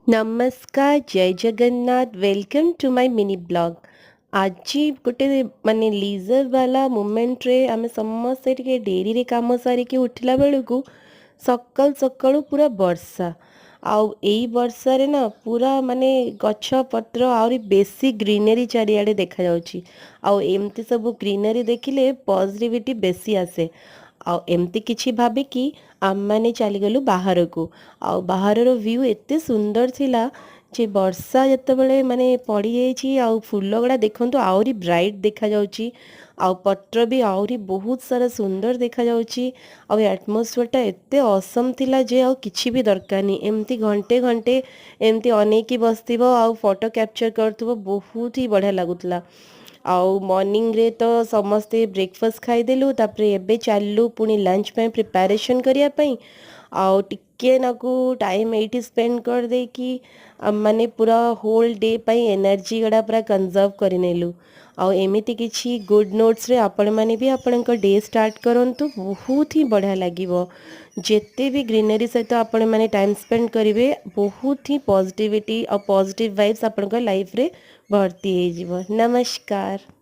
ନମସ୍କାର, ଜୟ Jagannath. Welcome to my mini vlog. ଆଜି ଗୋଟେ ମାନେ ଲିଜର ବାଲା ମୋମେଣ୍ଟରେ ଆମେ ସମସ୍ତେ ଟିକେ ଡେରିରେ କାମ ସାରିକି ଉଠିଲା ବେଳକୁ ସକାଳୁ ସକାଳୁ ପୁରା ବର୍ଷା। ଆଉ ଏଇ ବର୍ଷାରେ ନା ପୁରା ମାନେ ଗଛ ପତ୍ର ଆହୁରି ବେଶୀ ଗ୍ରିନେରୀ ଚାରିଆଡ଼େ ଦେଖାଯାଉଛି। ଆଉ ଏମିତି ସବୁ ଗ୍ରିନେରୀ ଦେଖିଲେ ପଜିଟିଭିଟି ବେଶୀ ଆସେ। ଆଉ ଏମିତି କିଛି ଭାବିକି ଆମେମାନେ ଚାଲିଗଲୁ ବାହାରକୁ। ଆଉ ବାହାରର ଭ୍ୟୁ ଏତେ ସୁନ୍ଦର ଥିଲା ଯେ ବର୍ଷା ଯେତେବେଳେ ମାନେ ପଡ଼ିଯାଇଛି ଆଉ ଫୁଲ ଗୁଡ଼ା ଦେଖନ୍ତୁ, ଆହୁରି ବ୍ରାଇଟ୍ ଦେଖାଯାଉଛି। ଆଉ ପତ୍ର ବି ଆହୁରି ବହୁତ ସାରା ସୁନ୍ଦର ଦେଖାଯାଉଛି। ଆଉ ଏ ଆଟମୋସ୍ଫିୟରଟା ଏତେ ଅସମ୍ ଥିଲା ଯେ ଆଉ କିଛି ବି ଦରକାର ନାହିଁ। ଏମିତି ଘଣ୍ଟେ ଘଣ୍ଟେ ଏମିତି ଅନେଇକି ବସିଥିବ ଆଉ ଫଟୋ କ୍ୟାପଚର୍ କରୁଥିବ, ବହୁତ ହି ବଢ଼ିଆ ଲାଗୁଥିଲା। ଆଉ ମର୍ଣ୍ଣିଂରେ ତ ସମସ୍ତେ ବ୍ରେକଫାଷ୍ଟ ଖାଇଦେଲୁ। ତାପରେ ଏବେ ଚାଲିଲୁ ପୁଣି ଲଞ୍ଚ ପାଇଁ ପ୍ରିପାରେସନ୍ କରିବା ପାଇଁ। ଆଉ ଟିକେ ନାକୁ ଟାଇମ୍ ଏଇଠି ସ୍ପେଣ୍ଡ କରିଦେଇକି ମାନେ ପୁରା ହୋଲ୍ ଡେ ପାଇଁ ଏନର୍ଜି ଗୁଡ଼ା ପୁରା କନଜର୍ଭ କରିନେଲୁ। ଆଉ ଏମିତି କିଛି ଗୁଡ୍ ନୋଟ୍ସରେ ଆପଣମାନେ ବି ଆପଣଙ୍କ ଡେ ଷ୍ଟାର୍ଟ କରନ୍ତୁ, ବହୁତ ହିଁ ବଢ଼ିଆ ଲାଗିବ। ଯେତେ ବି ଗ୍ରିନେରୀ ସହିତ ଆପଣମାନେ ଟାଇମ୍ ସ୍ପେଣ୍ଡ କରିବେ, ବହୁତ ହିଁ ପଜିଟିଭିଟି ଆଉ ପଜିଟିଭ୍ ଭାଇବ୍ସ ଆପଣଙ୍କ ଲାଇଫ୍ରେ ଭର୍ତ୍ତି ହେଇଯିବ। ନମସ୍କାର।